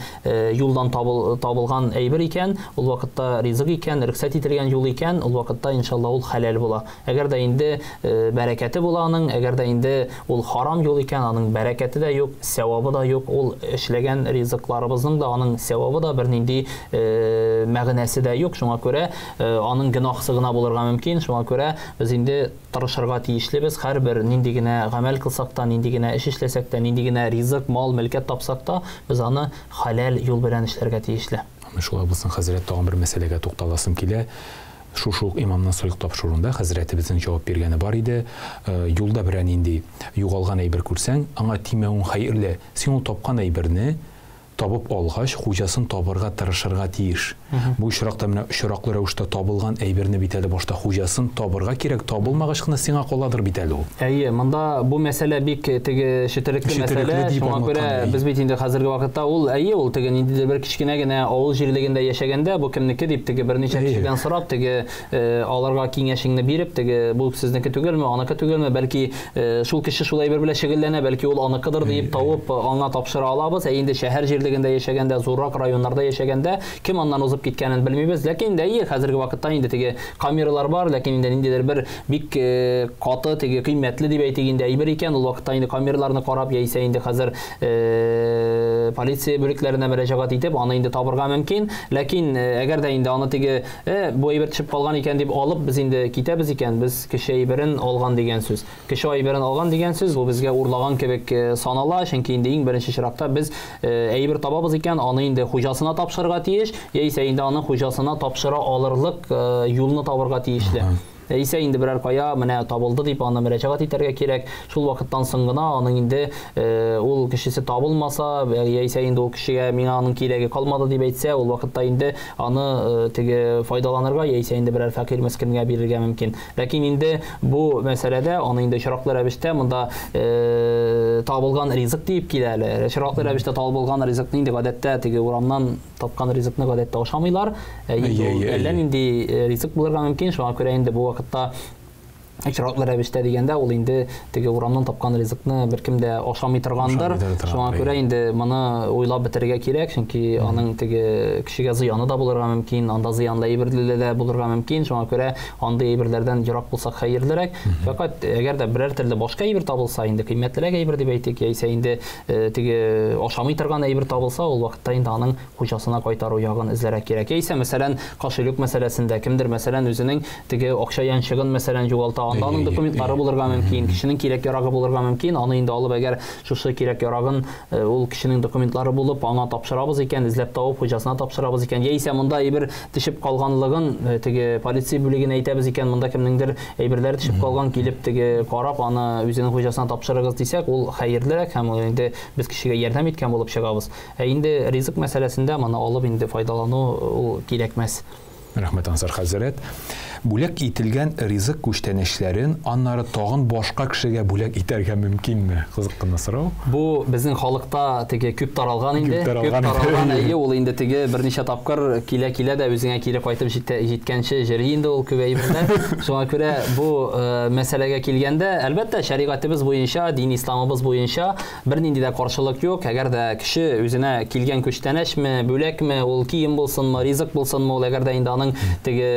юлдан табылган әйбер икән, ул вакытта ризык икән, рөхсәт ителгән юл икән, ул вакытта иншалла ул хәләл була. Әгәр дә инде бәрәкәте була аның, әгәр дә инде ул харам юл икән, аның бәрәкәте дә юк, сәвабы да юк, ул эшләгән ризыкларыбызның да аның сәвабы да бернинди мәгънәсе дә юк. Шуңа күрә аның гөнаһсы гына булырга мөмкин. Шуңа күрә без инде тырышырга тиешлебез, һәрбер нинди генә гамәл кылсак та, нинди генә эш эшләсәк тә, нинди генә ризык, мал, мөлкәт тапсак та, без аны хәләл юл белән эшләргә тиешле. Шулай булсын, хәзрәт, тагын бер мәсьәләгә тукталасым килә. Шушы ук имамның сорык тапшыруында хәзрәтебезнең җавап биргәне бар иде. Юлда берәр нинди югалган әйбер күрсәң, аңа тимәвең хәерле. Син ул тапкан әйберне Табып алгач, хуҗасын табырга тырышырга тиеш. Бу очракта менә очраклы рәвештә табылган әйберне бит әле башта хуҗасын табырга кирәк, табылмагач кына сиңа каладыр бит әле ул. Әйе, монда бу мәсьәлә бик теге четерекле мәсьәлә, шуңа күрә без бит инде хәзерге вакытта ул, әйе, ул теге ниндидер бер кечкенә генә авыл җирлегендә яшәгәндә, бу кемнеке дип теге берничә кешедән сорап, теге аларга киңәшеңне биреп, теге бу сезнеке түгелме, аныкы түгелме, бәлки шул кеше шул әйбер белән шөгыльләнә, бәлки ул аныкыдыр диеп табып, аңа тапшыра алабыз. Ә инде шәһәр җирлегендә яшәгәндә, зуррак районнарда яшәгәндә, кем аннан узып киткәнен белмибез. Ләкин инде әйе, хәзерге вакытта инде теге камералар бар, ләкин инде ниндидер бер бик каты, теге кыйммәтле дип әйтик инде әйбер икән, ул вакытта инде камераларны карап, яисә инде хәзер полиция бүлекләренә мөрәҗәгать итеп, аны инде табырга мөмкин. Ләкин әгәр дә инде аны теге бу әйбер төшеп калган икән дип алып, без инде китәбез икән, без кеше әйберен алган дигән сүз. Кеше әйберен алган дигән сүз, бу безгә урлаган кебек санала, чөнки инде иң беренче чиратта без әйбер табабыз икән, аны инде хуҗасына тапшырырга тиеш, яисә инде аны хуҗасына тапшыра алырлык юлны табырга тиешле. Яисә инде берәр кая менә табылды дип аны мөрәҗәгать итәргә кирәк. Шул вакыттан соң гына аның инде ул кешесе табылмаса, яисә инде ул кешегә миңа аның кирәге калмады дип әйтсә, ул вакытта инде аны теге файдаланырга яисә инде берәр фәкыйрь мескенгә бирергә мөмкин. Ләкин инде бу мәсьәләдә аны инде очраклы рәвештә монда табылган ризык диеп килә әле. Очраклы рәвештә табылган ризыкны инде гадәттә теге урамнан тапкан ризыкны гадәттә ашамыйлар. Әллә нинди ризык булырга мөмкин, шуңа күрә инде бу вакытта очраклы рәвештә дигәндә ул инде теге урамнан тапкан ризыкны беркем дә ашамый торгандыр. Шуңа күрә инде моны уйлап бетерергә кирәк, чөнки аның теге кешегә зыяны да булырга мөмкин, анда зыянлы әйберләр дә булырга мөмкин. Шуңа күрә андый әйберләрдән ерак булсак хәерлерәк. Фәкать әгәр дә берәр төрле башка әйбер табылса, инде кыйммәтлерәк әйбер дип әйтик, яисә инде теге ашамый торган әйбер табылса, ул вакытта инде аның хуҗасына кайтару ягын эзләргә кирәк. Яисә, мәсәлән, кошелек мәсьәләсендә кемдер, мәсәлән, үзенең теге акча янчыгын, мәсәлән, югалта, анда аның документлары булырга мөмкин, кешенең кирәк-ярагы булырга мөмкин, аны инде алып, әгәр шушы кирәк-ярагын ул кешенең документлары булып, аңа тапшырабыз икән, эзләп табып, хуҗасына тапшырабыз икән, яисә монда әйбер төшеп калганлыгын теге полиция бүлегенә әйтәбез икән, монда кемнеңдер әйберләре төшеп калган, килеп теге карап, аны үзенең хуҗасына тапшырыгыз дисәк, ул хәерлерәк һәм инде без кешегә ярдәм иткән булып чыгабыз. Ә инде ризык мәсьәләсендә моны алып инде файдалану ул кирәкмәс. Рәхмәт, Ансар хәзрәт. Бүләк ителгән ризык күчтәнәчләрен аннары тагын башка кешегә бүләк итәргә мөмкинме? Кызык кына сорау. Бу безнең халыкта теге күп таралган инде. Күп таралган, әйе, ул инде теге берничә тапкыр килә-килә дә үзеңә кире кайтып җиткәнче җыри инде ул күп әйберләр. Шуңа күрә бу мәсьәләгә килгәндә, әлбәттә, шәригатебез буенча, дин исламыбыз буенча бернинди дә каршылык юк. Әгәр дә кеше үзенә килгән күчтәнәчме, бүләкме, ул кием булсынмы, ризык булсынмы, ул әгәр дә инде аның теге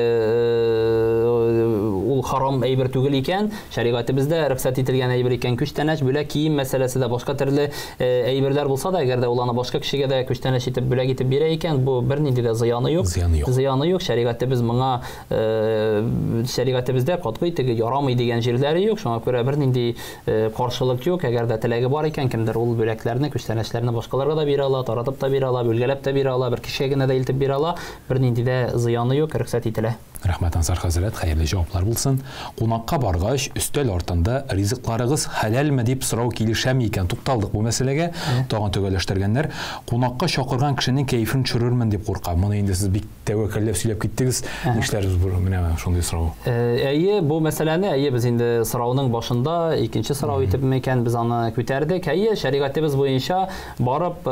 ул харам әйбер түгел икән, шәригатебездә рөхсәт ителгән әйбер икән, күчтәнәч, бүләк, кием мәсьәләсе дә башка төрле әйберләр булса да, әгәр дә ул аны башка кешегә дә күчтәнәч итеп, бүләк итеп бирә икән, бу бернинди дә зыяны юк. Зыяны юк. Зыяны юк. Шәригатебез моңа шәригатебездә катгый теге ярамый дигән җирләре юк. Шуңа күрә бернинди каршылык юк. Әгәр дә теләге бар икән, кемдер ул бүләкләрне, күчтәнәчләрне башкаларга да бирә ала, таратып та бирә ала, бүлгәләп тә бирә ала, бер кешегә генә дә илтеп бирә ала. Бернинди дә зыяны юк, рөхсәт ителә. Рәхмәт, Ансар хәзрәт, хәерле җаваплар булсын. Кунакка баргач, өстәл артында ризыкларыгыз хәләлме дип сорау килешәме икән? Тукталдык бу мәсьәләгә. Тагын төгәлләштергәннәр. Кунакка чакырган кешенең кәефен төшерермен дип курка. Моны инде сез бик тәвәккәлләп сөйләп киттегез. Нишләрбез бу менә шундый сорау? Әйе, бу мәсьәләне, әйе, без инде сорауның башында икенче сорау итеп микән без аны күтәрдек. Әйе, шәригатебез буенча барып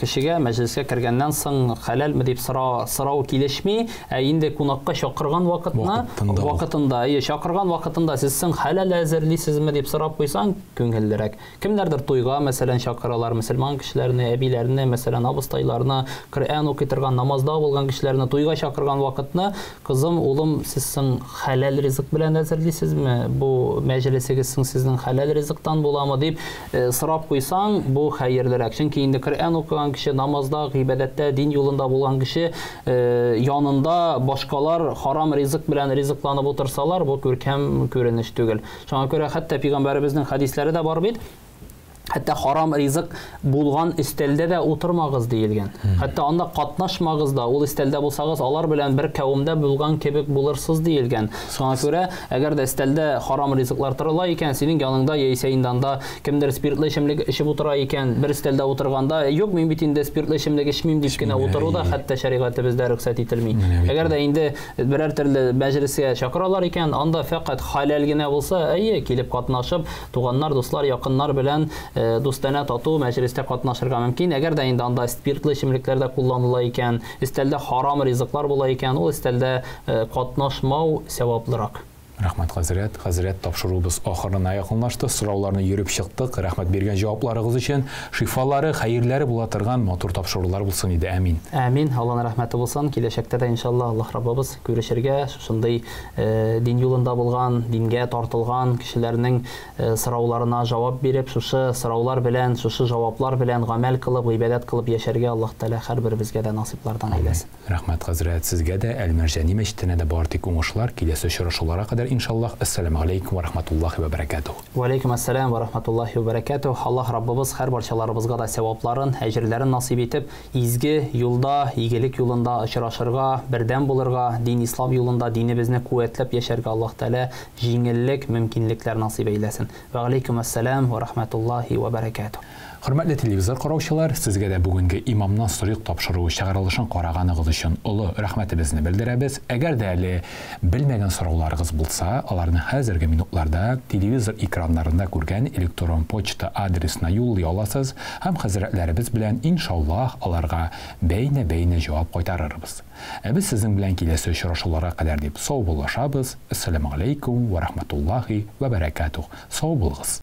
кешегә мәҗлескә кергәннән соң хәләлме дип сорау килешми. Ә инде кунакка чакырган вакытына, вакытында, әйе, чакырган вакытында сез соң хәләл әзерлисезме дип сорап куйсаң, күңеллерәк. Кемнәрдер туйга, мәсәлән, чакыралар мөселман кешеләрне, әбиләрне, мәсәлән, абыстайларны, Коръән укый торган, намазда булган кешеләрне туйга чакырган вакытны, кызым, улым, сез соң хәләл ризык белән әзерлисезме? Бу мәҗлесегез соң сезнең хәләл ризыктан буламы дип сорап куйсаң, бу хәерлерәк. Чөнки инде Коръән укыган кеше, намазда, гыйбадәттә, дин юлында булган кеше янында башкалар харам ризык белән ризыкланып утырсалар, бу күркәм күренеш түгел. Шуңа күрә хәтта пәйгамбәребезнең хәдисләре дә бар бит. Хәтта харам ризык булган өстәлдә дә утырмагыз диелгән. Хәтта анда катнашмагыз да, ул өстәлдә булсагыз, алар белән бер кавемдә булган кебек булырсыз диелгән. Шуңа күрә, әгәр дә өстәлдә харам ризыклар торыла икән, синең яныңда яисә инде анда кемдер спиртлы эчемлек эчеп утыра икән, бер өстәлдә утырганда, юк, мин бит инде спиртлы эчемлек эчмим дип кенә утыру да хәтта шәригатебездә рөхсәт ителми. Әгәр дә инде берәр төрле мәҗлескә чакыралар икән, анда фәкать хәләл генә булса, әйе, килеп катнашып, Туганнар, дуслар, якыннар белән дустанә тату мәҗлестә катнашырга мөмкин. Әгәр дә инде анда спиртлы эчемлекләр дә кулланыла икән, өстәлдә харам ризыклар була икән, ул өстәлдә катнашмау сәваплырак. Рәхмәт, хәзрәт. Хәзрәт, тапшыруыбыз ахырына якынлашты. Сорауларны йөреп чыктык. Рәхмәт биргән җавапларыгыз өчен. Шифалары, хәерләре була торган матур тапшырулар булсын иде. Әмин. Әмин. Алланың рәхмәте булсын. Киләчәктә дә, иншалла, Аллаһ Раббыбыз күрешергә, шушындый Дин юлында булган, дингә тартылган кешеләрнең сорауларына җавап биреп, шушы сораулар белән, шушы җаваплар белән гамәл кылып, гыйбадәт кылып яшәргә Аллаһ Тәгалә һәрберебезгә дә насыйплардан әйләсен. Рәхмәт, хәзрәт, сезгә дә, Әл-Мәрҗани мәчетенә дә бары тик уңышлар, киләсе очрашуларга кадәр, иншаллаһ, Әссәламегаләйкүм вә рахматуллаһи вә бәрәкәтүһ. Вә аләйкүм әссәлам вә рахматуллаһи вә бәрәкәтүһ. Аллаһ Раббыбыз һәрбарчаларыбызга да сәвапларын, әҗерләрен насыйп итеп, Изге юлда, игелек юлында очрашырга, бердәм булырга, дин-ислам юлында динебезне куәтләп яшәргә Аллаһ Тәгалә җиңеллек, мөмкинлекләр насыйп әйләсен. Вәгаләйкүмәссәлам вә рахмәтуллаһи вә бәрәкәтүһ. Хөрмәтле телевизор караучылар, сезгә дә бүгенге Имамнан сорыйк тапшыруы чыгарылышын караганыгыз өчен олы рәхмәтебезне белдерәбез. Әгәр дә әле белмәгән сорауларыгыз булса, аларны хәзерге минутларда телевизор экраннарында күргән электрон почта адресына юллый аласыз. Һәм хәзрәтләребез белән, иншаллаһ, аларга бәйнә-бәйнә җавап кайтарырбыз. Ә без сезнең белән киләсе очрашуларга кадәр дип саубуллашабыз. Әссәламегаләйкүм вә рахматуллаһи вә бәрәкәтүһ. Сау булыгыз.